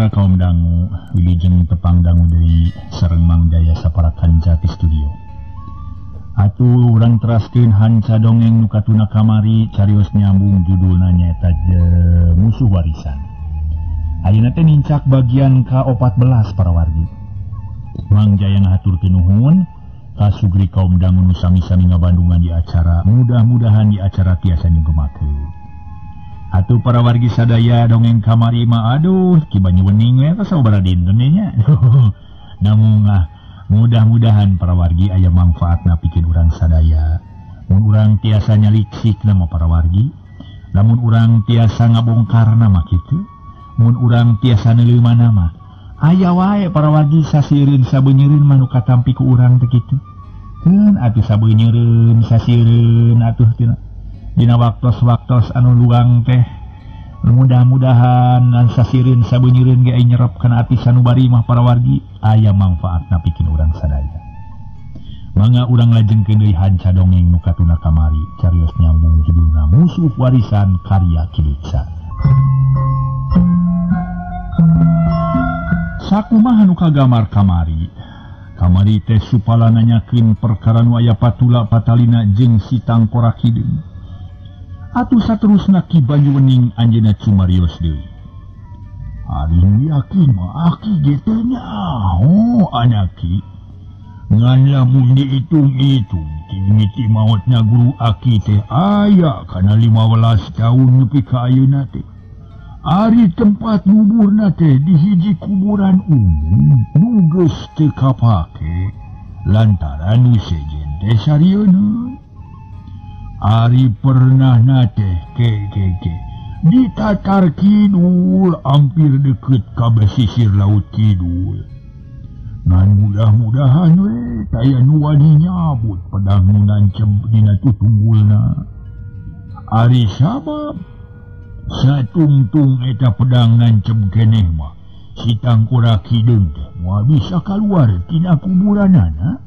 Mitra kaum dangu, wilujeng tepang dangu deui sareng Mang Jaya saparakan Jati Studio. Atuh urang teraskeun hanca dongeng nu katuna kamari carios nyambung judulna nyaeta Musuh Warisan. Ayeuna teh nincak bagian ka-14 para wargi. Mang Jaya ngahaturkeun nuhun ka sugri kaum dangu nu sami-sami ngabandungan di acara, mudah-mudahan di acara tiasa nyugemakeun. Atuh para wargi sadaya dongeng kamari mah aduh Ki Banyuwening we teh sabaraha dinten nya. Namun ah mudah-mudahan para wargi aya manfaatna pikeun urang sadaya. Mun urang tiasa nyaliksik nama para wargi, lamun urang tiasa ngabongkarna mah kitu, mun urang tiasa neuleumana mah aya wae para wargi sasieureun sabeunyereun mah nu katampi ku urang teh kitu. Keun atuh sabeunyereun sasieureun atuh tina dina waktos-waktos anu luang teh mudah-mudahan ngan sasireun sabeunyereun ge nyerep kana ati sanubari mah para wargi aya manfaatna pikeun urang sadaya. Mangga urang lajengkeun deui hanca dongeng nu katuna kamari carios nyambung judulna Musuh Warisan karya Ki Diksa. Sakumaha nu kagamar kamari? Kamari teh supala nanyakeun perkara nu aya patula patalina jeung si Tangkorak Hideung. Atuh saterusna Ki Banyuwening anjeunna cumarios deui. Ari yakin mah aki ge teh nyaho anaki. Ngan lamun diitung-itung mimiti maotna guru aki teh aya kana 15 tahun nepi ka ayeuna teh. Ari tempat nguburna teh di hiji kuburan umum nu geus teu kapake lantaran nu sejen teh sarieuna. Ari pernah nate ke di Tatar Kidul hampir deket ka pesisir laut kidul. Ngan mudah-mudahan we taya nu wani nyabut pedang nu nancep dina tutunggulna. Ari sabab satungtung eta pedang nancep keneh mah si Tangkorak Hideung teh moal bisa kaluar tina kuburanana.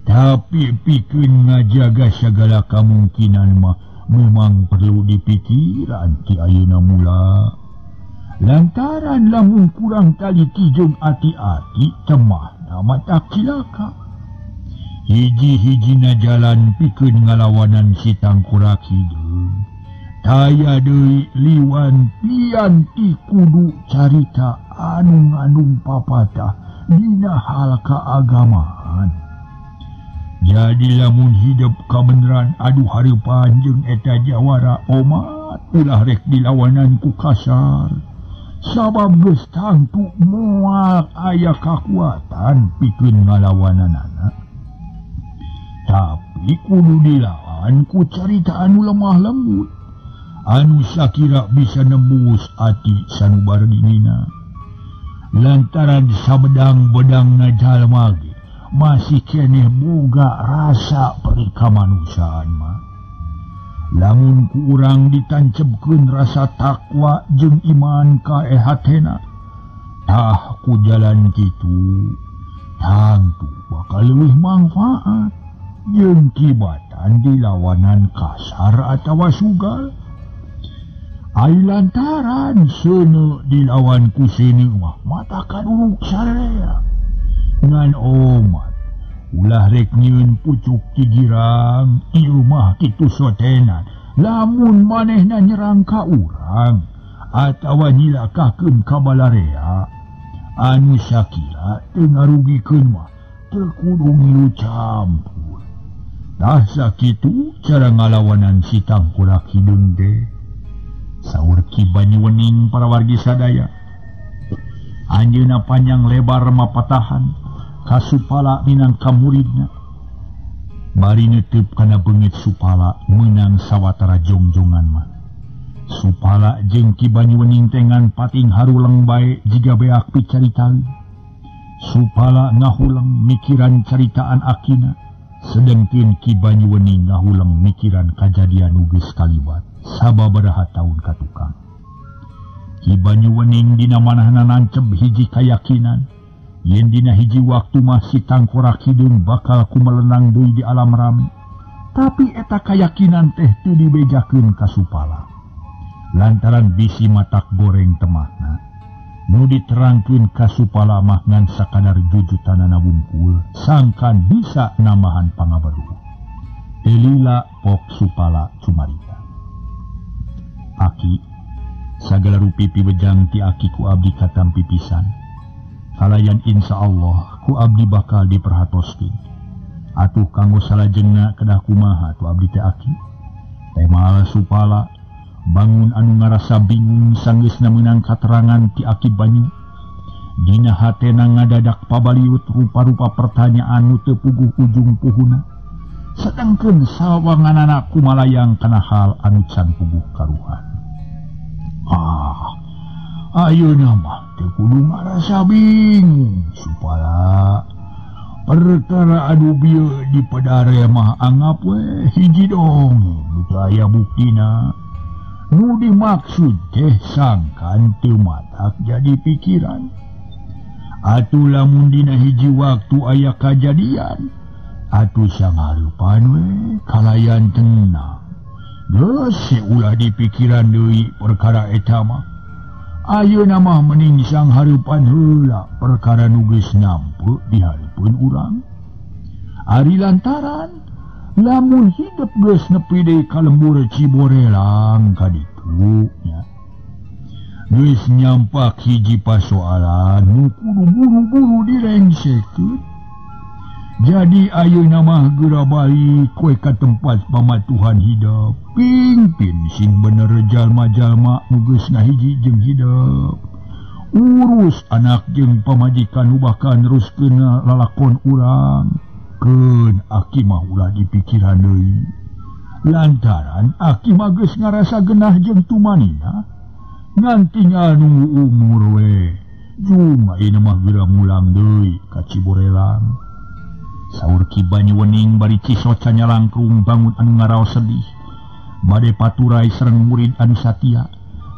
Tapi pikeun ngajaga segala kemungkinan mah memang perlu dipikiran ti ayeuna mula. Lantaran lamun kurang tali jeung ati-ati temahna mah cilaka. Hiji-hijina jalan pikeun ngalawanan si Tangkorak Hideung. Taya deui liwan pian ti kudu carita anu ngandung papatah dina hal keagamaan. Jadi lamun hidup kabeneran aduh hareupan jeung eta jawara omat ulah rek dilawanan ku kasar. Sabab geus tangtu moal aya kakuatan pikeun ngalawananana. Tapi kudu dilawan ku carita anu lemah lembut, anu sakira bisa nembus ati sanubar dinina. Lantaran sabedang-bedangna jalma ge masih keneh boga rasa perikamanusiaan mah. Lamun ku urang ditancepkeun rasa takwa jeung iman ka ehatena, tah ku jalan kitu tangtu bakal leuwih manfaat jeung kibatan dilawanan kasar atawa sugal. Ai lantaran seuneu dilawan ku seuneu mah mata kaduruk sararea. Ngan omat ulah rek nyieun pucuk ti girang ieu mah kitu sotenan lamun manehna nyerang ka urang atawa nyilakakeun ka balarea anu sakira teu ngarugikeun mah teu kudu ngilu campur. Tah sakitu cara ngalawanan si Tangkorak Hideung teh. Saur Ki Banyuwening para wargi sadaya. Anjeunna panjang lebar mapatahan ka Supala minangka muridna. Bari neuteub kana beungeut Supala meunang sawatara jongjongan mah. Supala jeung Ki Banyuwening teh ngan pating haruleng bae jiga beak picaritaeun. Supala ngahuleng mikiran caritaan akina, sedengkeun Ki Banyuwening ngahuleng mikiran kajadian nu geus kaliwat sababaraha taun ka tukang. Ki Banyuwening dina manahna nancep hiji kayakinan yen dina hiji waktu mah si Tangkorak Hideung bakal kumelenang deui di alam rame. Tapi eta kayakinan teh teu dibejakeun ka Supala. Lantaran bisi matak goreng temahna. Nu diterangkeun ka Supala mah ngan sakadar jujutanana wungkul sangkan bisa nambahan pangaweruh. Elila pok Supala cumarita. Aki sagala rupi piwejang ti aki ku abdi katampi pisan. Kalayan insya Allah ku abdi bakal diperhatoskeun. Atuh kanggo salajengna kedah kumaha tu abdi teh aki. Temal Supala bangun anu ngarasa bingung sanggeusna meunang katerangan ti Aki Banyu. Dina hatena ngadadak pabaliut rupa-rupa pertanyaan nu teu puguh ujung puhuna. Sedangkeun sawanganana kumalayang kana hal anu can puguh karuhan. Ah, ayeuna mah teu kudu ngarasa bingung Supala. Perkara anu bieu di padare mah anggap we hiji dong nu teu aya buktina. Nu dimaksud teh sangkan teu matak jadi pikiran. Atuh lamun dina hiji waktu aya kajadian, atuh sangareupan we kalayan tenang. Geus ulah dipikiran deui perkara eta mah. Ayeuna mah mending sanghareupan heula perkara nu geus nampe di hareupeun urang. Ari lantaran lamun hidup geus nepi deui ka lembur Ciborelang kaditu nya. Geus nyampak hiji pasoalan nu kudu buru-buru direngsekeun. Jadi ayeuna mah geura balik we ka tempat pamatuhan hidup. Pingpin sing bener jalma-jalma nu geus ngahiji jeung hidup. Urus anak jeung pamajikan nu bakal neruskeun lalakon urang. Keun aki mah ulah dipikiran deui. Lantaran aki mah geus ngarasa genah jeung tumanina. Ngan tinggal nunggu umur we. Juma ayeuna mah geura mulang deui ka Ciborelang. Saur Ki Banyu Wening bari cisoca nyalangkrung bangun anu ngaraos sedih. Bade paturai sareng murid anu satia.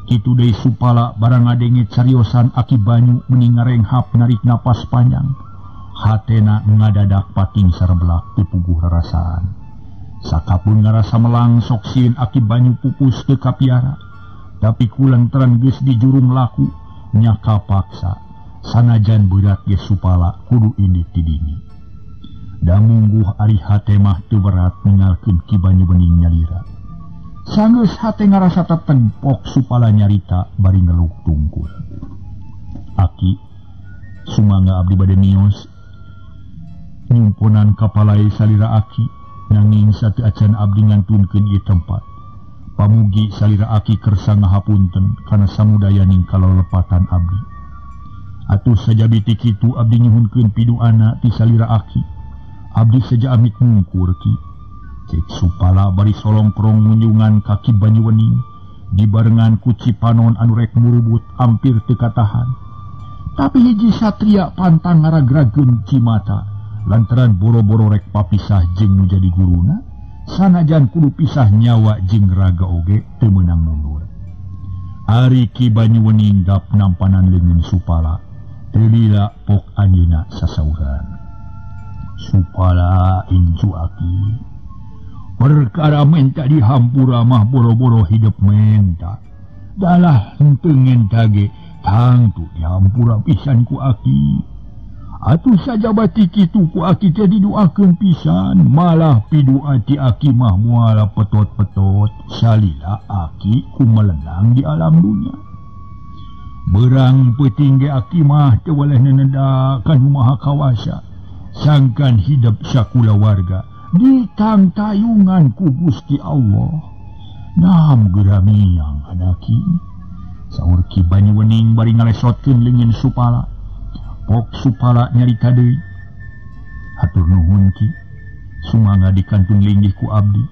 Kitu deui Supala barang ngadenge cariosan Aki Banyu meni ngarenghap narik napas panjang. Hatena ngadadak pating sarebelak teu puguh rarasaan. Sakapun ngarasa melang sok sieun Aki Banyu pupus teu kapiara. Tapi kulantaran geus dijurung laku nya kapaksa. Sanajan berat ge Supala kudu indit ti dinya. Damungguh ari hate mah teu berat ninggalkeun Ki Banyu Wening nyalira. Sanggeus hate ngarasa tetempok Supala nyarita bari ngeluk tungkul. Aki sumangga abdi bade mios nyumponan kapalai salira aki nanging sateu acan abdi ngantunkeun ieu tempat. Pamugi salira aki kersa ngahapunten kana samudayaning kalolepatan abdi. Atuh sajabi ti kitu abdi nyuhunkeun piduana ti salira aki. Abdi saja amit mungkur ki. Cek Supala bari solongkrong ngunjungan ka Ki Banyu Wening dibarengan ku Cipanon anu rek murubut hampir teu katahan. Tapi hiji satria pantang ngaragrageun cimata lantaran boro-boro rek papisah jeung nu jadi guruna sanajan kudu pisah nyawa jeung raga oge teu meunang mundur. Ari Ki Banyu Wening gap nampanan leungeun Supala teu lila pok anjeunna sasauran. Supala incu aki perkara menta dihampura mah boro-boro hidup menta dalah henteu ngenta ge tangtu dihampura pisan ku aki. Atuh sajabati kitu ku aki teh diduakeun pisan malah pidua ti aki mah moal petot-petot salila aki ku melenang di alam dunya. Berang peuting ge aki mah teu weleh neneda ka Nu Maha Kawasa. Sangkan hidup sakula warga ditangtayungan ku Gusti Allah. Nam geura miang anaki. Saur Ki Banyu Wening bari ngalesotkeun leungeun Supala. Pok Supala nyarita deui. Hatur nuhun Ki, sumangga dikantun linggih ku abdi.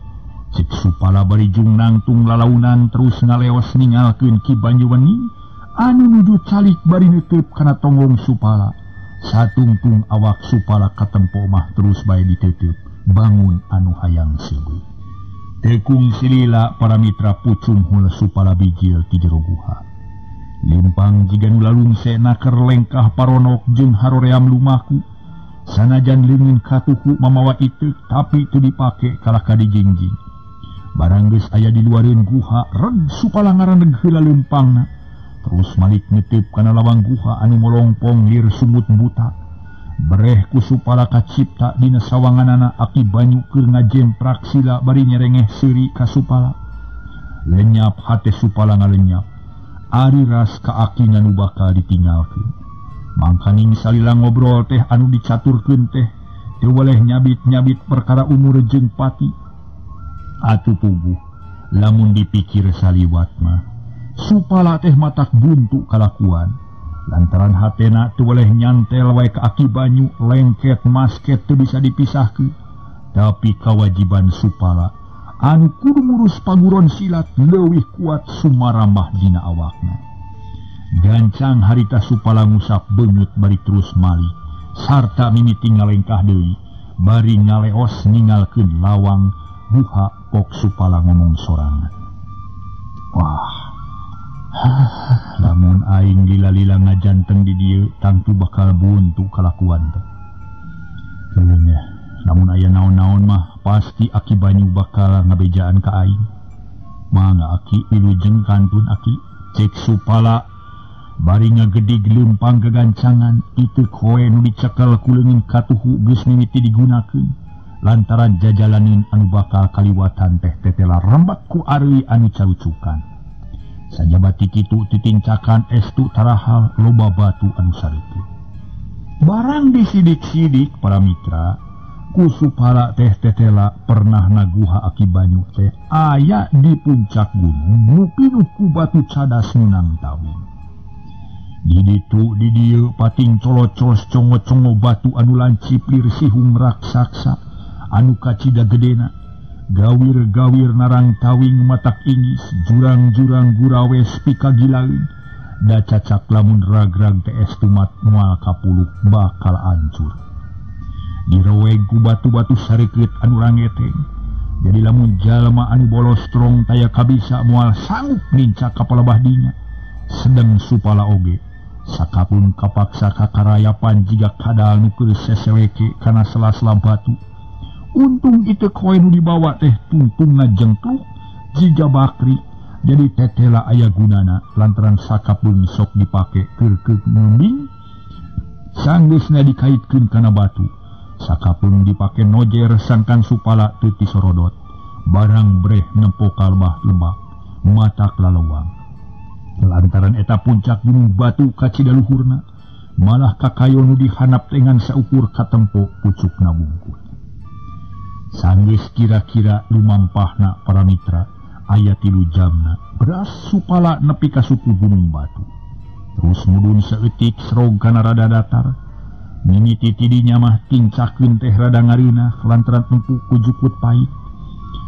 Cek Supala bari jung nangtung lalaunan terus ngaleos ningalkeun Ki Banyu Wening anu nuju calik bari neuteub kana tonggong Supala. Satungtung awak Supala katempo mah terus bae ditutup bangun anu hayang seubeuh. Tekung silila para mitra pucung hul Supala bijil ti jero guha. Limpang jiga nu lalungse naker lengkah paronok jeung haroream lumaku. Sanajan leungeun katuhu mamawa iteuk tapi teu dipake kalah ka dijingjing. Barang geus aya di luareun guha reg Supala ngaraneg heula leumpangna. Terus malik nitip kana lawang guha anu molongpong lir sumut buta. Bereh ku Supala kacipta dina sawanganana Aki Banyu keur ngajemprak sila bari nyerengeh seuri ka Supala. Lenyap hate Supala ngalenyap. Ari ras ka akina nu bakal ditinggalkeun. Mangkaning salila ngobrol teh anu dicaturkeun teh teu weleh nyabit-nyabit perkara umur jeung pati. Atuh puguh lamun dipikir saliwat mah Supala teh matak buntu kalakuan. Lantaran hatena teu weleh nyantel wae ka Aki Banyu, lengket masket teu bisa dipisahkeun. Tapi kawajiban Supala anu kudu ngurus paguron silat leuwih kuat sumarambah dina awakna. Gancang harita Supala ngusap beungeut bari terus mali sarta mimiti ngalengkah deui bari ngaleos ningalkeun lawang guha pok Supala ngomong sorangan. Wah, lamun aing lila-lila ngajanteng di dieu tangtu bakal buntu kalakuan teh. Heueuh, lamun aya naon-naon mah pasti Aki Banyu bakal ngabejaan ka aing. Mangga Aki wilujeng kantun Aki, cek Supala bari ngagedig leumpang gagancangan itu koe nu dicekel ku leungeun katuhu geus mimiti digunakeun lantaran jajalanin anu bakal kaliwatan teh tetela rembak ku areuy anu carucukan. Sajabati kitu titincakan estu tarahal loba batu anu sareukeun. Barang disidik-sidik para mitra, ku Supala teh tetela pernah naguha Aki Banyu teh aya di puncak gunung nu pinuh ku batu cadas nunang tawing. Di ditu di dieu pating colo-colos congo-congo batu anu lancip lir sihung raksasa anu kacida gedena. Gawir-gawir narang tawing matak ingis, jurang-jurang gurawes pikagilaeun. Da cacak lamun ragrag teh tumat moal kapuluk bakal hancur. Diroweg ku batu-batu sarekeut anu rangeteng. Jadi lamun jalma anu bolos strong taya kabisa moal sanggup nincak ka palebah dinya. Sedeng Supala oge sakapun kapaksa kakarayapan jiga kadal nu keur seseweke kana sela-sela batu. Untung itu koe nu dibawa teh tungtungna jengkluk jiga bakri. Jadi tetela aya gunana lantaran sakapun sok dipake keur ngeumbing. Sanggeusna dikaitkeun kana batu. Sakapun dipake nojer sangkan Supala teu tisorodot. Barang breh nempo kalbah lembak matak lalewang. Lantaran eta puncak gunung batu kacida luhurna, malah kakayo nu dihanap tengan saukur katempo pucukna bungkul. Sanggeus kira-kira lumampahna para mitra aya 3 jamna beras Supala nepi ka suku gunung batu. Terus mudun saeutik serog kana rada datar. Mimiti tidinya mah tincakeun teh rada ngareunah lantaran empuk ku jukut pait.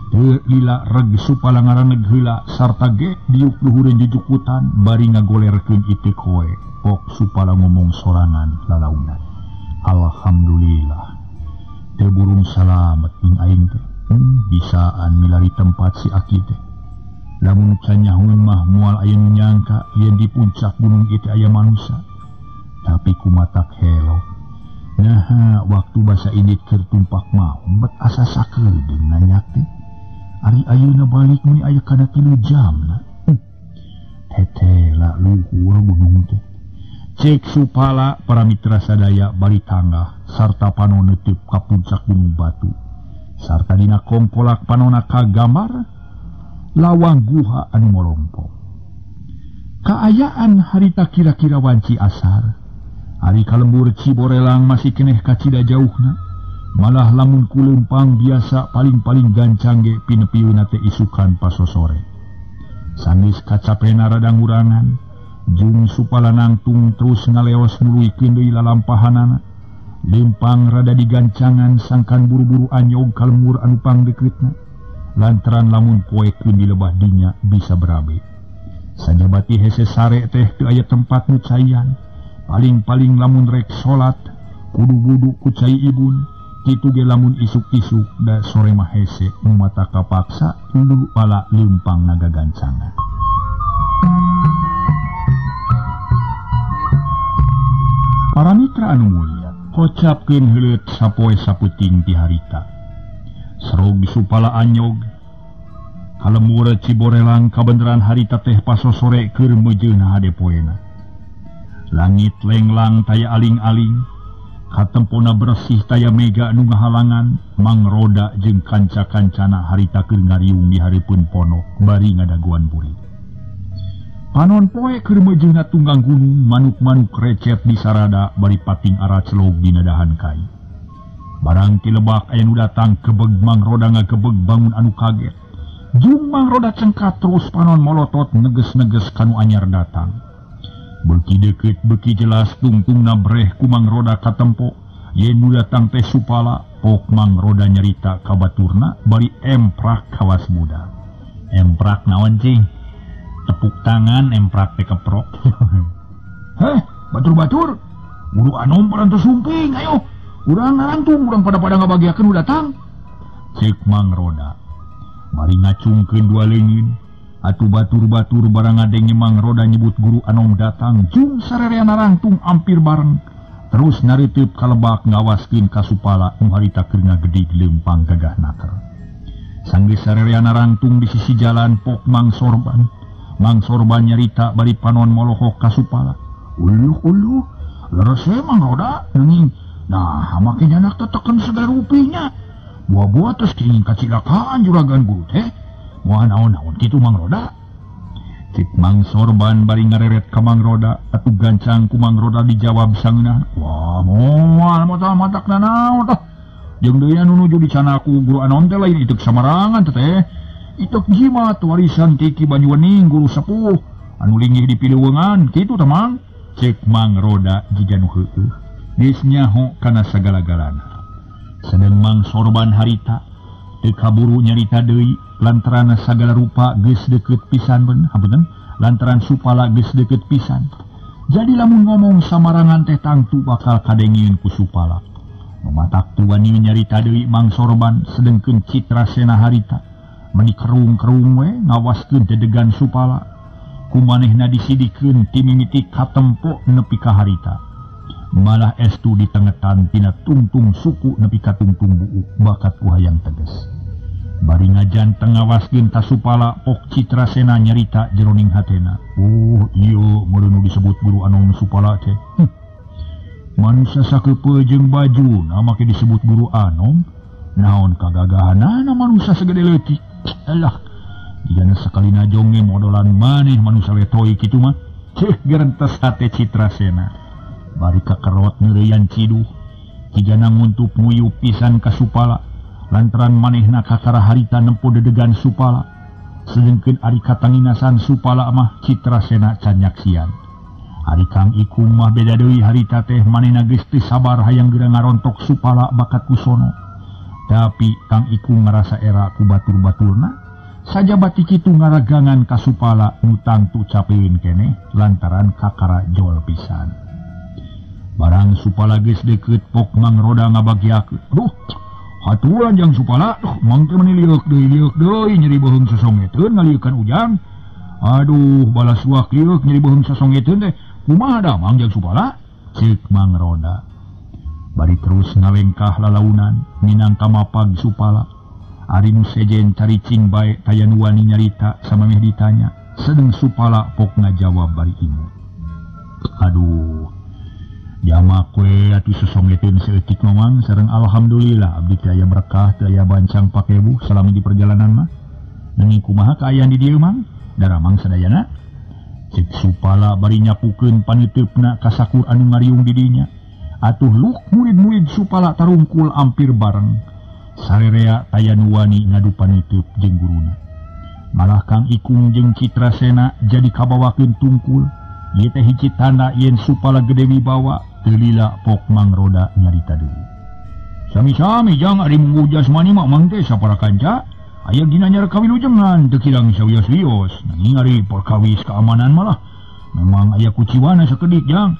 Teu lila reg Supala ngaraneg heula sarta ge diuk luhureun jujukutan bari ngagolerkeun ieu koe. Pok Supala ngomong sorangan lalaunan. Alhamdulillah. Teu burung salamet ing aing teh. Bisaan milari tempat si Aki teh. Lamun canyahueun mah moal aya nu nyangka yen di puncak gunung ieu teh aya manusa. Tapi kumatak helo. Nah, waktu basa indit keur tumpak mah bet asa sakedeung nanyak teh. Ari ayeuna balik meuni aya kana 3 jamna. Tetela luhur gunung teh. Cek Supala para mitra sadaya bari tanggah sarta panon neuteup ka puncak gunung batu. Sarta dina kongkolak panona kagambar lawang guha anu molongpong. Kaayaan harita kira-kira wanci asar. Ari kalembur Ciborelang masih keneh kacida jauhna. Malah lamun kulempang biasa paling-paling gancang ge pinepiuna teh isukan pasosore. Sanggeus kacapena rada ngurangan, jung Supala nangtung terus ngaleos nuluykeun deui lalampahanana. Lempang rada digancangan sangkan buru-buru anyog kalembur anu pangdekeutna. Lantaran lamun poekeun di lebah dinya bisa berabe. Sajabati hese sare teh teu aya tempat nu caian. Paling-paling lamun rek salat kudu wudu ku cai ibun. Kitu ge lamun isuk-isuk da sore mah hese nu mata kapaksa lu pala lempang nagagancangan. Para mitra anu mulia, kocapkeun heuleut sapoe saputing ti harita. Serog Supala anyog Kalembur Ciborelang kabeneran harita teh pasosore keur meujeuna hade poena. Langit lenglang taya aling-aling, katempona bersih taya mega nu ngahalangan, Mang Roda jeung kanca-kancana harita keur ngariung di hareupeun ponok bari ngadaguan burit. Panon poe keur meujeuna tunggang gunung, manuk-manuk recet di sarada bari pating aracelog dina dahan kai. Barang ti lebak aya nu datang kebeg Mang Roda ngagebeg bangun anu kaget. Jung Mang Roda cengkat terus panon molotot neges-neges kanu anyar datang. Beuki deukeut beuki jelas tungtungna breh ku Mang Roda katempo. Yen nu datang teh Supala, pok Mang Roda nyarita ka baturna bari emprak kawas muda. Emprak naon cing? Tepuk tangan emprak teh keprok. Heh, batur-batur, guru anom parantos sumping, ayo. Urang ngarantung, urang pada-pada ngabagiakeun nu datang. Ceuk Mang Roda. Bari ngacungkeun dua leungeun. Atuh batur-batur barang ngadenge Mang Roda nyebut guru anom datang, jung sarerea narangtung ampir bareng. Terus nariteup kalebak ngawaskeun ka Supala nu harita keur ngagedig leumpang gagah naker. Sanggeus sarerea narangtung di sisi jalan pok Mang Sorban. Mang Sorban nyarita bari panon molohok ka Supala. Uluh-uluh, leres we Mang Roda nanging. Nah, make nyanak teteken segala rupinya. Buah-buah terus kenging kacilakaan juragan guru teh. Wah naon-naon kitu Mang Roda. Cik Mang Sorban bari ngareret ka Mang Roda, atuh gancang ku Mang Roda dijawab sangeunah. Wah, moal moal matakna naon tah. Jeung deui anu nuju dicana ku guru anom teh lain iteuk samarangan teh. Iteuk jimat warisan ti Ki Banyuwening guru sepuh anu linggih di Pileuweungan kitu tah Mang. Cek Mang Roda jiga nu heueuh. Geus nyaho kana sagala-galana. Sedeng Mang Sorban harita teu kaburu nyarita deui lantaran sagala rupa geus deukeut pisan hapunten lantaran Supala geus deukeut pisan. Jadi lamun ngomong samarangan teh tangtu bakal kadengieun ku Supala. Mamatak tu wani nyarita deui Mang Sorban sedengkeun Citra Sena harita meni kerung-kerung we ngawaskeun dedegan Supala. Ku manehna disidikeun ti mimiti katempo nepi ka harita. Malah estu ditengetan tina tungtung suku nepi ka tungtung buuk bakat ku hayang teges. Bari ngajan tengawaskeun ka Supala pok Citra Sena nyarita jeroning hatena. Oh ieu meureun nu disebut guru anom Supala teh. Manusia sakeupeu jeung bajuna make disebut guru anom. Naon kagagahanana manusia segede leutik. Alah, jigana sakali najonge modolan maneh manusia letoy kitu mah. Ceuh gerentes hate Citra Sena. Bari kakerot neureuyan ciduh. Jigana nguntup nguyup pisan ka Supala lantaran manehna kakara harita nempo dedegan Supala. Sedengkeun ari katanginasan Supala mah Citra Sena can nyaksian. Ari Kang Ikung mah beda deui harita teh manehna geus teu sabar hayang geura ngarontok Supala bakat ku sono. Tapi Kang Ikung ngarasa era ku batur-baturna sajabati kitu ngaragangan ka Supala nu tangtu capeun keneh lantaran kakara jol pisan. Barang Supala geus deukeut pok Mang Roda ngabagiakeun. Duh, haturan jang Supala, duh mang teh meuni lieuh deui nyeri beuheung sasongeteun ngalieukan ujang. Aduh, balas wak lieuh nyeri beuheung sasongeteun teh. Kumaha da mang jang Supala? Ceuk Mang Roda. Bari terus ngalengkah lalaunan minangka mapag Supala. Ari nu sejen caricing bae taya nu wani nyarita samemeh ditanya. Sedeng Supala pok ngajawab bari imut. Aduh, jamak we atuh sesongeteun saeutik mamang sareng alhamdulillah abdi teh aya berkah teu aya bancang pakebuh salami di perjalanan mah. Nanging kumaha kaayaan di dieu mang? Daramang sadayana. Cek Supala bari nyapukeun paneuteupna ka sakur anu ngariung di dinya. Atuh luk murid-murid Supala tarungkul ampir bareng. Sarerea taya nu wani ngadu paneunteup jeung guruna. Malah Kang Ikung jeung Citra Sena jadi kabawakeun tungkul. Ieu teh hiji tanda yen Supala gede wibawa teu lila pok Mang Roda nyarita deui. Sami-sami jang ari munggu jasmani mah mang teh sapara kanca aya ginanyar kawilujengan teu kirang sawios-wios. Nanging ari perkawis keamanan malah memang aya kuciwana sakedik jang.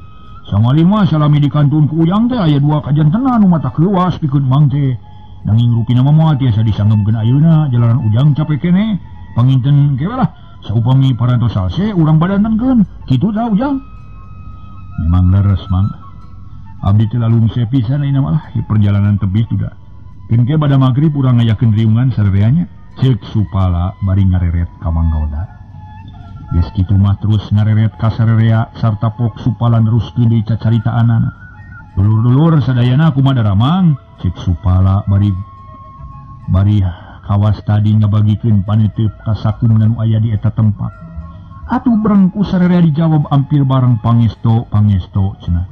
Samali mah salami di kantun ku ujang teh aya dua kajantenan nu mata keuas pikeun mang teh. Nanging rupina mah moal tiasa disangemkeun ayeuna jalanan ujang capek keneh. Panginten ke lah saupami parantos salse urang badantenkeun kitu tah ujang. Memang leres mang. Abdi teh lalungse pisan ayeuna mah lah perjalanan tebih juga. Keun ge bada magrib urang ngayakeun riungan sarerea nya. Cek Supala bari ngareret ka Mang Roda. Geus kitu mah terus ngareret ka sarerea sarta pok Supala neruskeun deui cacaritaanana. Dulur-dulur sadayana kumaha daramang? Cek Supala bari bari kawas tadi ngabagikeun paniteup ka sakumna nu aya di eta tempat. Atuh breng ku sarerea dijawab ampir bareng pangesto pangesto cenah.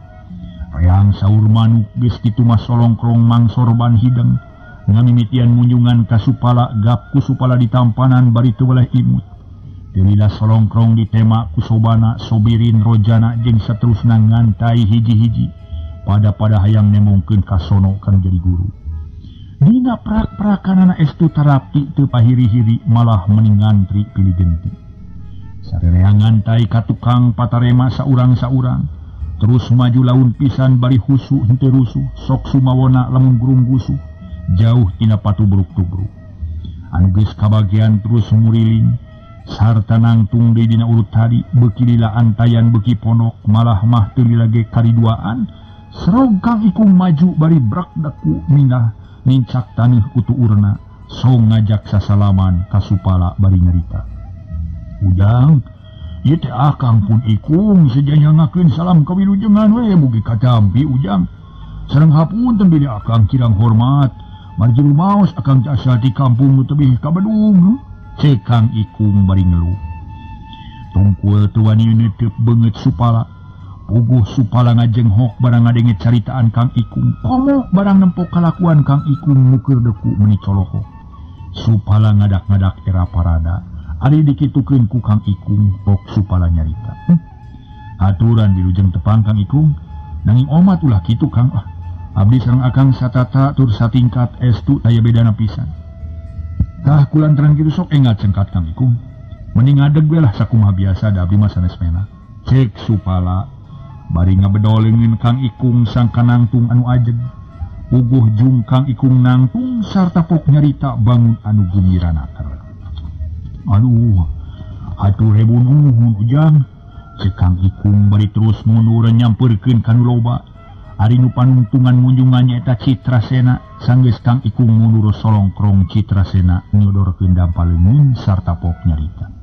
Reang saur manuk geus kitu mah solongkrong mangsorban hideng. Ngamimitian munjungan ka Supala gap ku Supala ditampanan bari teu weleh imut. Delila solongkrong ditema ku Sobana, Sobirin, Rojana jeung saterusna ngantai hiji-hiji. Pada-pada hayang nemongkeun ka sono kanu jadi guru. Dina prak-prakanana estu tarapti teu pahiri-hiri malah meni ngantri pilih genti. Sarerea ngantai ka tukang patarema saurang-saurang. Terus maju laun pisan bari husu henteu rusuh, sok sumawona lamun gurung gusuh, jauh tina patubruk-tubruk. Anu geus kabagian terus muriling sarta nangtung deui dina urut tadi, beuki lila antayan beuki ponok, malah mah teu lila ge kariduaan. Serog Kang Ikung maju bari brak daku minah nincak taneuh ku tuurna, song ngajak sasalaman ka Supala bari nyarita. Ujang, ieu teh akang pun Ikung sejanyangakeun salam kawilujengan we mugi katampi Ujang. Sareng hapunten bilih akang kirang hormat, margi rumaos akang teh asal ti kampung nu tebih ka Bedung. Cek Kang Ikung bari ngeluh. Tungkul teu wani neuteub beungeut Supala. Puguh Supala ngajenghok barang ngadenge caritaan Kang Ikung. Komo barang nempo kalakuan Kang Ikung mukeur deku meni coloho. Supala ngadak-ngadak era parada. Ari dikitukeun ku Kang Ikung, pok Supala nyarita. Aturan wilujeng tepang Kang Ikung, nanging omat ulah kitu Kang. Ah, abdi sareng akang satata tur satingkat estu taya bedana pisan. Tah kulantaran kitu sok engat cengkat Kang Ikung. Mending ngadeg we lah sakumaha biasa da abdi mah sanes mena. Cek Supala bari ngabedoleungeun Kang Ikung sangka nangtung anu ajeg. Puguh jung Kang Ikung nangtung sarta pok nyarita bangun anu gumirana. Aduh, hatur ribu nuhun Ujang. Cek Kang Ikung bari terus mundur nyamperkeun ka nu loba. Ari nu panungtungan munjungan nyaeta Citrasena. Sanggeus Kang Ikung mundur solongkrong Citrasena nyodorkeun dampal leungeun sarta pok nyarita.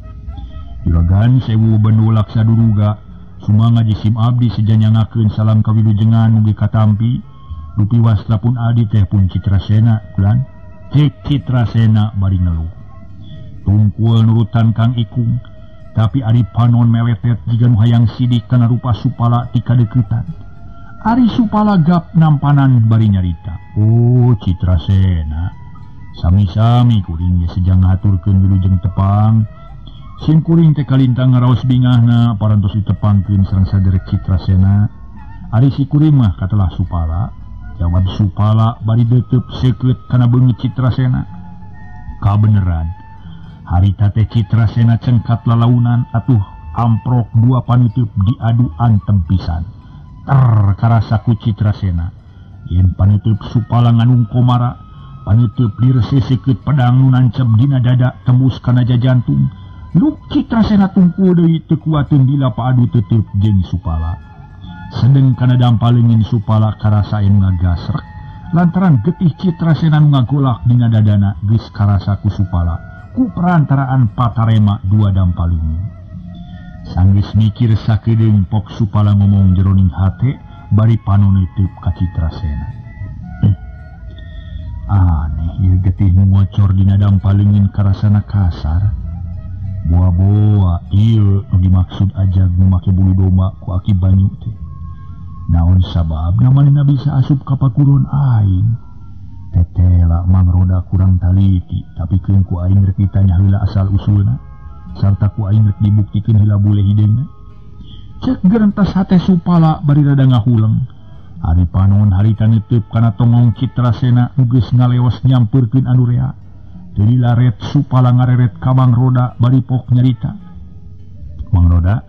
Juragan sewu bendu laksa duruga. Sumangga jisim abdi sejanyangakeun salam kawilujengan mugi katampi. Rupi wastra pun adi teh pun Citrasena kulan. Cek Citrasena bari ngeluh. Tungkul nurutan Kang Ikung, tapi ari panon meletet jiga nu hayang sidik kana rupa Supala ti kadeuketan. Ari Supala gap nampanan bari nyarita. Oh Citrasena, sami-sami kuring ge sejang ngaturkeun wilujeng tepang. Sim kuring teh kalintang ngaraos bingahna parantos ditepangkeun sareng saderek Citrasena. Ari si kuring mah katelah Supala. Jawab Supala bari deuteup seukeut kana beungeut Citrasena. Kabeneran harita teh Citrasena cengkat lalaunan atuh amprok dua panutup diadu antem pisan. Ter karasa ku Citrasena. Yen panutup Supala nganung komara, panutup direse seukeut pedang nu nancep dina dada tembus kana jajantung. Luk Citrasena tungku deui teu kuateun dila paadu teteup jeung Supala. Sedeng kana dampal leungeun Supala karasa anu ngagasrek lantaran getih Citrasena nu ngagolak dina dadana geus karasa ku Supala. Ku perantaraan patarema dua dampalingan. Sanggeus mikir sakedeung pok Supala ngomong jeroning hate bari panon neuteub ka Citrasena. Aneh ieu getih nu ngocor dina dampaleungeun karasana kasar. Boa-boa ieu nu dimaksud ajag nu make bulu domba ku aki banyu teh. Naon sababna manehna bisa asup ka pakuron aing? Tetela Mang Roda kurang taliti, tapi keun ku aing rek ditanya heula asal usulna sarta ku aing rek dibuktikeun heula bule hideungna. Cek gerentas hate Supala bari rada ngahuleng. Ari panon harita neuteub kana tongong Citrasena nu geus ngaleos nyampeurkeun anu rea. Teu laret Supala ngareret ka Mang Roda bari pok nyarita. Mang Roda,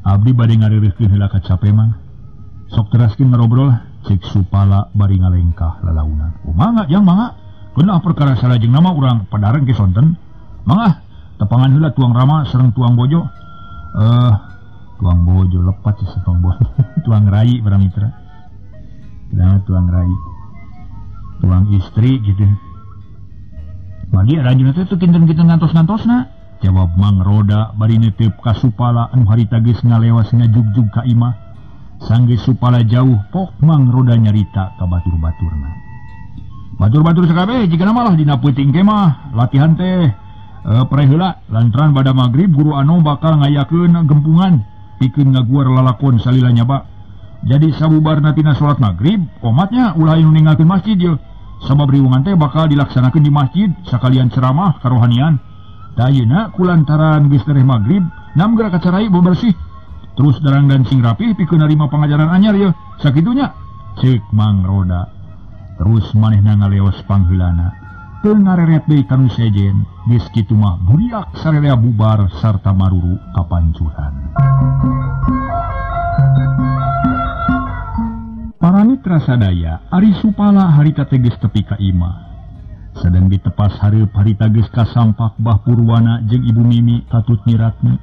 abdi bade ngareureurkeun heula ka cape mang. Sok teraskeun ngarobrol. Cek Supala bari ngalengkah lalaunan. Oh, mangga jang mangga. Keunah perkara salajeng nama urang padareng ke sonten. Mangga tepangan heula tuang Rama sareng tuang Bojo. Tuang Bojo lepat sih tuang Bojo. Tuang Rai para mitra. Kenapa tuang Rai? Tuang istri gitu. Bagi aranjeunna teh teu kinten-kinten ngantos-ngantosna. Jawab Mang Roda bari neuteup ka Supala anu harita geus ngalewas ngajugjug ka imah. Sanggeus Supala jauh pok Mang Roda nyarita ka batur-baturna. Batur-batur sakabeh jigana malah dina peuting ge mah latihan teh preh heula lantaran bada magrib guru anu bakal ngayakeun gempungan pikeun ngaguar lalakon salila nyaba. Jadi sabubarna tina salat magrib komatnya ulah anu ninggalkeun masjid ye. Sabab riwungan teh bakal dilaksanakeun di masjid sakalian ceramah karohanian. Ayeuna kulantaran geus tereh magrib nam geura kacarai bebersih terus darang dan sing rapih pikeun narima pangajaran anyar ye. Sakitunya ceuk Mang Roda. Terus manehna ngaleos pangheulana teu ngareret deui ka nu sejen. Geus kitu mah buriak sararea bubar sarta maruru kapancuran. Para mitra sadaya, ari Supala harita teh geus tepi ka imah. Sedang ditepas hareup harita geus kasampak Bah Purwana jeung Ibu Mimi katut nyiratna.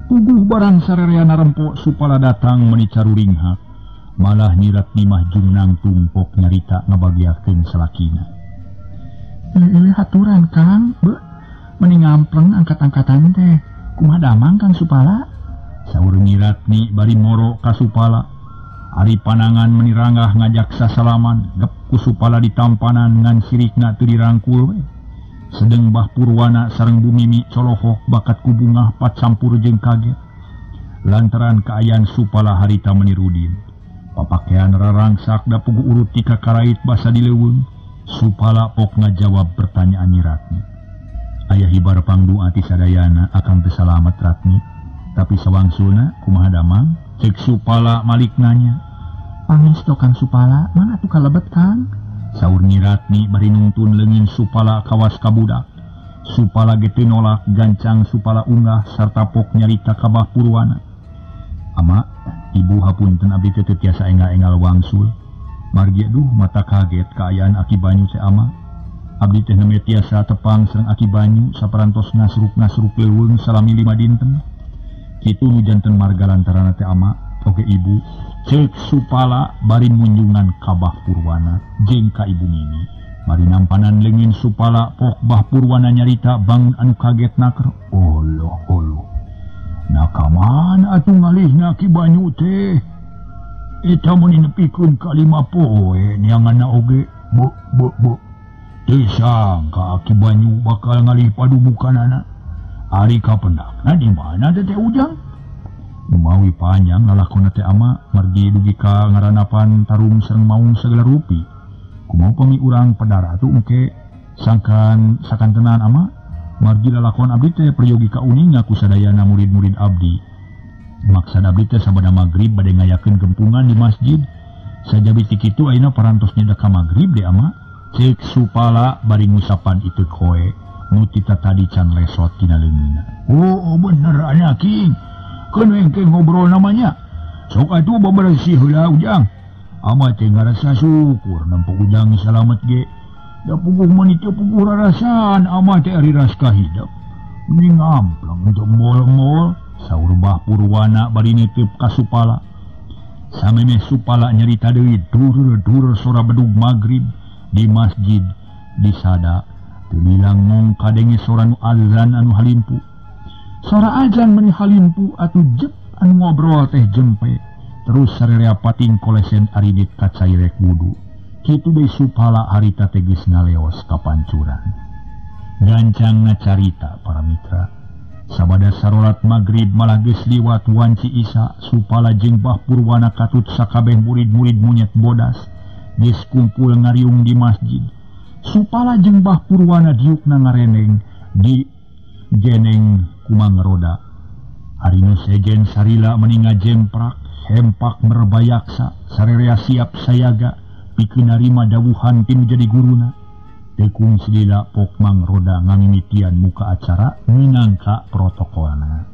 Puguh barang sararea narempo Supala datang meuni caruringhak. Malah nyiratni mah jungnang tumpok nyarita ngabagiakeun salakina. Leuleun haturan Kang, beuh meuni ngampleng angkat-angkatan teh. Kumaha damang Kang Supala? Saur nyiratni bari moro ka Supala. Ari panangan meuni ranggah ngajak sasalaman, gep ku Supala ditampanan ngan sirikna teu dirangkul we. Sedeng Bah Purwana sareng Bu Mimi colohok bakat ku bungah pacampur jeung kaget. Lantaran kaayaan Supala harita meuni rudin. Papakean rarangsak da puguh urut ti kakarait basa di leuweung. Supala pok ngajawab pertanyaan nyiratni. Aya hibar pangdua ti sadayana akang teu salamet ratni. Tapi sawangsulna kumaha damang? Cek Supala malik nanya. Pangesto Kang Supala, mana atuh kalebet Kang? Saur nyiratni bari nungtun leungin Supala kawas ka budak. Supala ge teu nolak gancang Supala unggah sarta pok nyarita ka Bah Purwana. Ama, ibu hapunten abdi teh teu tiasa enggal-enggal wangsul. Margi aduh mata kaget kaayaan Aki Banyu teh ama. Abdi teh nembe tiasa tepang sareng Aki Banyu saparantos ngasruk-ngasruk leuweung salami 5 dinten. Kitu nu janten marga lantaran teh ama oge ibu. Ceuk Supala bari munjungan ka Bah Purwana jeung ka Ibu Mimi. Bari nampanan leungin Supala pok Bah Purwana nyarita bangun anu kaget naker. Oloh oloh. Nah ka mana atuh ngalihna Ki Banyu teh? Eta mun nepikeun ka 5 poe neanganna oge. Bu bu bu. Teu sangka Ki Banyu bakal ngalih padubukanana. Ari kapendakna di mana teh Ujang? Mawi panjang lalakonna teh ama margi dugi ka ngaranapan tarung sareng maung sagala rupi. Kumaha pami urang pedara atuh engke sangkan sakantenan ama margi lalakon abdi teh peryogi ka uninga ku sadayana murid-murid abdi. Maksad abdi teh sabada magrib bade ngayakeun gempungan di masjid. Sajabi ti kitu ayeuna parantos nyedak ka magrib de ama. Ceuk Supala bari ngusapan itu koe nu tita tadi can lesot tina leungeunna. Oh bener anak king. Keun engke ngobrol namanya. Sok atuh bebersih heula Ujang. Ama teh ngarasa syukur nempo Ujang salamet ge. Da puguh meuni teu puguh rarasaan ama teh ari raska hidep. Meni ngampleng teu mol-mol saur Bah Purwana bari nitip ka Supala. Samemeh Supala nyarita deui dur-dur sora bedug magrib di masjid disada. Teu lila ngong kadenge sora nu azan anu halimpu. Sora azan meni halimpu atuh jep anu ngobrol teh jempe. Terus sarerea pating kolesen aridit kacairek wudu. Kitu deui Supala harita teh geus ngaleos kapancuran. Gancang ngacarita para mitra. Sabada sarolat magrib malah geus liwat wanci Isa, Supala jeung Bah Purwana katut sakabeh murid-murid monyet bodas geus kumpul ngariung di masjid. Supala jeung Bah Purwana diukna ngareneng di geneng Kumang Roda. Ari nu sejen sarila meni ngajemprak, hempak merbayaksa, sarerea siap sayaga pikeun narima dawuhan ti nu jadi guruna. Tekung silila pok Mang Roda ngamimitian muka acara minangka protokolna.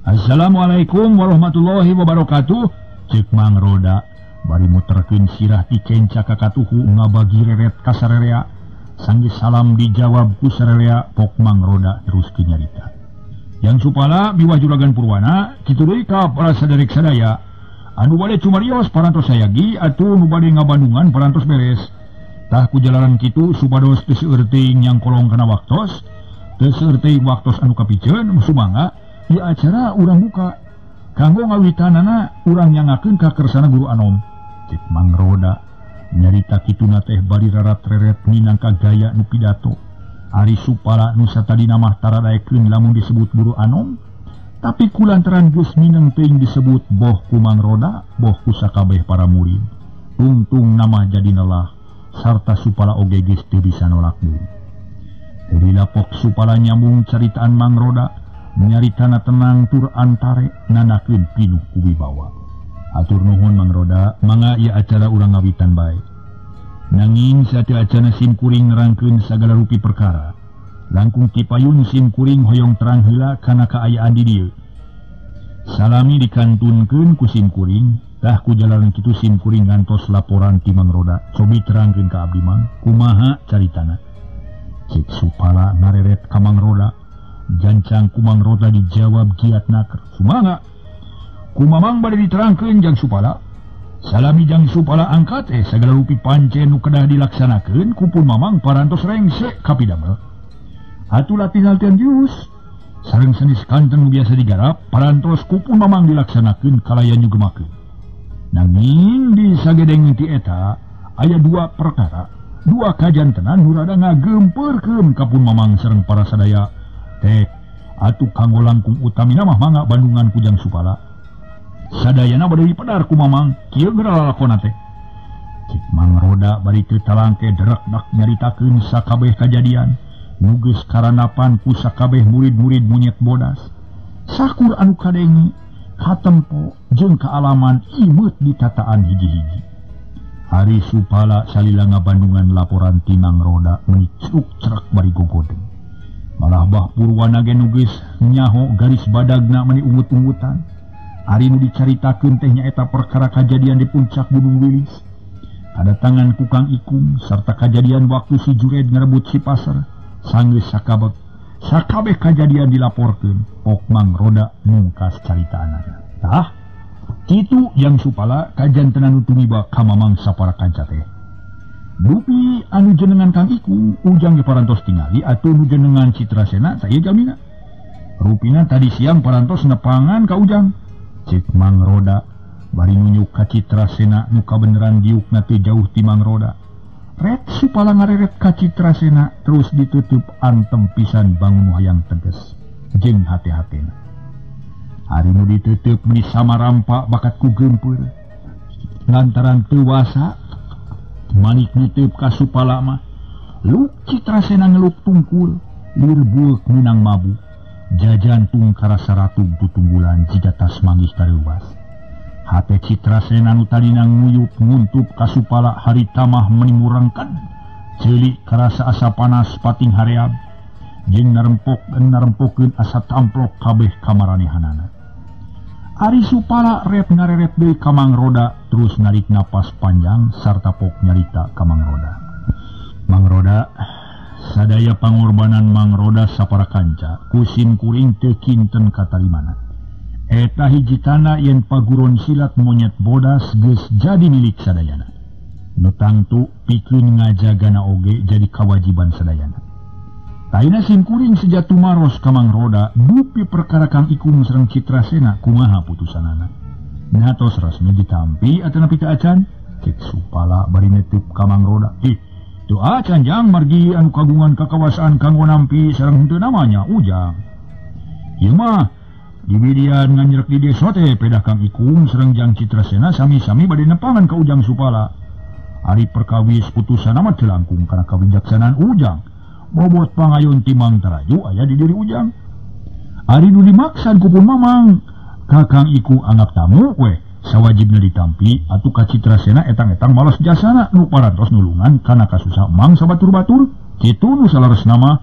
Assalamualaikum warahmatullahi wabarakatuh. Ceuk Mang Roda bari muterkeun sirah ti kenca ka katuhu ngabagi reret ka sarerea. Sanggeus salam dijawab ku sarerea, pok Mang Roda terus nyarita. Yang Supala miwah Juragan Purwana kitu deui ka para saderek sadaya. Anu bade cumarios parantos sayagi atuh nu bade ngabandungan parantos beres. Tah ku jalaran kitu supados teu seueur teuing nyangkolong kana waktos, teu seueur teuing waktos anu kapiceun sumangga ieu acara urang buka. Kanggo ngawitanana urang nyangakeun ka kersana guru anom. Cek Mang Roda nyarita kituna teh bari rarat-reret minangka gaya nu pidato. Ari Supala nu satadina mah taradaekeun lamun disebut guru anom, tapi kulantaran geus mineng teuing disebut boh ku Mang Roda, boh ku sakabeh para murid. Tungtung nama jadi nelah sarta Supala oge geus teu bisa nolak deui. Dilapok Supala nyambung caritaan Mang Roda, nyaritana tenang tur antare nanakeun pinuh ku wibawa. Atur nuhun Mang Roda, mangga ieu acara urang ngawitan bae. Nanging sateu acana sim kuring nerangkeun sagala rupi perkara. Langkung tipayun sim kuring hoyong terang heula kana kaayaan di dieu. Salami dikantunkeun ku sim kuring, tah ku jalaran kitu sim kuring ngantos laporan ti Mang Roda. Cobi terangkeun ka abdi Mang, kumaha caritana? Cek Supala ngareret ka Mang Roda. Jancang ku Mang Roda dijawab giat naker. Sumangga. Ku Mamang bade diterangkeun jang Supala. Salami jang Supala angkat sagala rupi pancen nu kedah dilaksanakeun ku pun Mamang parantos rengse kapidamel. Atuh latihan jurus sareng sanes kanten nu biasa digarap parantos ku pun Mamang dilaksanakeun kalayan nyugemakeun. Nanging di sagedeng ti eta aya dua perkara, dua kajantenan nu rada ngagempeurkeun ka pun Mamang sareng para sadaya. Teh atuh kanggo langkung utamina mah mangga bandungan ku jang Supala. Sadayana bade dipedar ku Mamang, kieu geura lalakona teh. Cek Mang Roda bari teu talangke derekdak nyaritakeun sakabeh kajadian nu geus karanapan ku sakabeh murid-murid monyet bodas. Sakur anu kadenge, katempo jeung kaalaman imeut ditataan hiji-hiji. Ari Supala salila ngabandungan laporan ti Mang Roda meuni cruk-crek bari gogodeng. Malah Bah Purwana ge nu geus nyaho garis badagna meuni ungut-ungutan. Ari nu dicaritakeun teh nyaeta perkara kajadian di puncak Gunung Wilis. Kadatangan ku Kang Ikung sarta kajadian waktu si Jured ngarebut si pasar. Sanggeus sakabeh kajadian dilaporkeun, pok Mang Roda mungkas caritaanana. Tah, kitu jang Supala kajantenan nu tumiba ka Mamang sapara kanca teh. Dupi anu jenengan Kang Ikung ujang ge parantos tingali atuh nu jenengan Citrasena saya jamina. Rupina tadi siang parantos nepangan ka ujang. Cek Mang Roda bari nunjuk ka Citrasena nu kabeneran diukna teh jauh ti Mang Roda. Ret Supala ngareret ka Citrasena terus ditutup antem pisan bangun hayang teges jeung hate-hatena. Ari nu ditutup meuni samarampa bakat ku geumpeur. Lantaran teu wasa manik nutup ka Supala mah luk Citrasena ngeluk tungkul lir bueuk meunang mabuk. Jajan tung karasa ratug tutunggulan jiga tas manggih kareuwas. Hate Citrasena nu tadina nguyup nguntup ka Supala harita mah meuni murangkan. Ceuli karasa asa panas pating hareab jeung narempokeun asa tamplok kabeh kamaranehanana. Ari Supala rep ngareret deui ka Mang Roda terus narik napas panjang sarta pok nyarita ka Mang Roda. Mang Roda, sadaya pangorbanan Mang Roda sapara kanca ku sim kuring teu kinten katarimana. Eta hiji tanda yen paguron silat monyet bodas geus jadi milik sadayana. Nu tangtu pikeun ngajagana oge jadi kawajiban sadayana. Taina sim kuring seja tumaros ka Mang Roda dupi perkara Kang Ikung sareng Citrasena kumaha putusanana. Natos resmi ditampi atanapi teu acan? Cek Supala bari netup ka Mang Roda. Ih, teu acan jang margi anu kagungan kakawasaan kanggo nampi sareng henteu namanya ujang. Ieu mah dimidian nganyerek di desa teh pedah Kang Ikung sareng jang Citrasena sami-sami bade nepangan ka Ujang Supala. Ari perkawis putusanna mah teu langkung kana kawijaksanaan Ujang. Bobot pangayon ti Mang Taraju aya di diri Ujang. Ari nu dimaksan ku pun Mamang ka Kang Ikung anggap tamu we sawajibna ditampi atuh ka Citrasena etang-etang malas jasana nu parantos nulungan kana kasusah Mang sabatur-batur. Kitu nu salaresna mah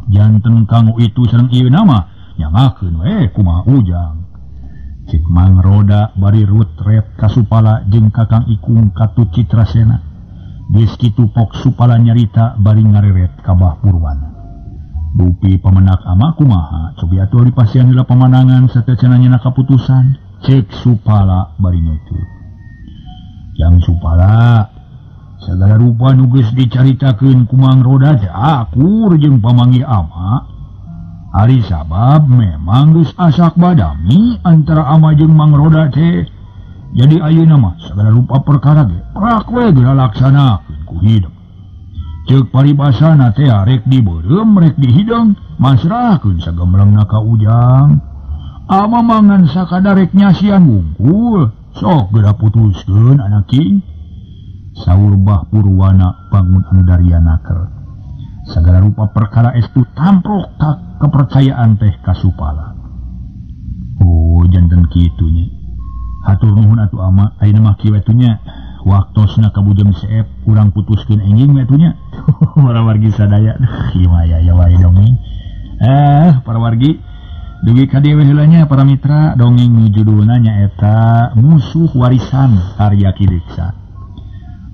janten kanggo itu sareng ieu nama nyangakeun we kumaha Ujang. Cek Mang Roda bari rut-ret ka Supala jeung ka Kang Ikung katut Citrasena. Geus kitu pok Supala nyarita bari ngareret ka Bah Purwana. Dupi pamenak ama kumaha cobi atuh dipasihan heula pamanangan sateuacanna nyana kaputusan. Cek Supala bari nutup. Jang Supala Sagala rupa nu geus dicaritakeun ku Mang Roda teh akur jeung pamanggih ama. Ari sabab memang geus asak badami antara ama jeung Mang Roda teh. Jadi ayeuna mah sagala rupa perkara ge prak we geura laksanakeun ku hidung. Ceuk paribasana teh rek dibeureum rek dihidang masrahkeun sagemlengna ka Ujang. Ama mangan sakadar rek nyasian wungkul sok geura putuskeun anak king. Saur Bah Purwana bangun anu daria naker. Sagala rupa perkara estu tamprok ka kepercayaan teh kasupala. Oh janten kitu nya. Hatur nuhun atuh ama, ayeuna mah kieu atuh nya. Waktosna kabujeng seep urang putuskeun enjing we atuh nya. Para wargi sadaya, ieu mah aya wae dongeng. Para wargi dugi ka dieu we heula nya para mitra dongeng nu judulna nyaeta Musuh Warisan karya Ki Deksa.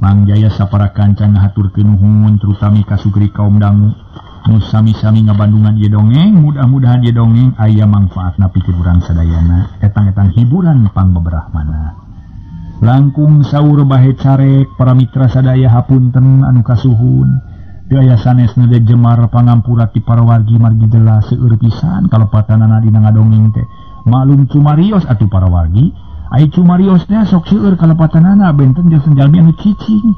Mang Jaya sapara kanca ngahaturkeun nuhun terutami ka sugri kaum dangu nu sami-sami ngabandungan ieu dongeng, mudah-mudahan ieu dongeng aya mangfaatna pikeun urang sadayana, etang-etang hiburan pangbeberahmana. Langkung saur bahe carek para mitra sadaya hapunten anu kasuhun. Teu aya sanesna de jemar pangampura ti para wargi margi jelas seueur pisan kalepatanana dina ngadongeng teh. Maklum cumarios atuh para wargi. Ai cumarios teh sok seueur kalepatanana benten jeung jalmi anu cicing.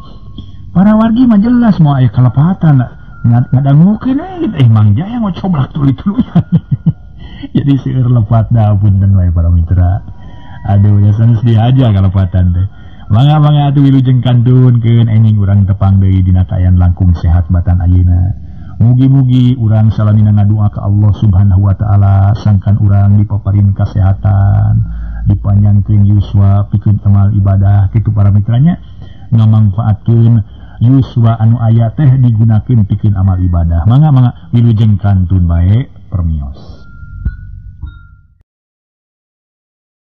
Para wargi mah jelas moal aya kalepatan ngadangukeun we Mang Jaya ngocoblak tuluy-tuluyan. Jadi seueur lepat da punten wae para mitra. Aduh ya sanes dihaja kalepatan teh. Mangga-mangga atuh wilujeng kantunkeun enjing urang tepang deui dina kaayaan langkung sehat batan ayeuna. Mugi-mugi urang salamina ngadua ka Allah Subhanahu wa taala sangkan urang dipaparin kasehatan, dipanjangkeun yuswa pikeun amal ibadah kitu para mitranya, ngamangfaatkeun yuswa anu aya teh digunakeun pikeun amal ibadah. Mangga-mangga wilujeng kantun bae permios.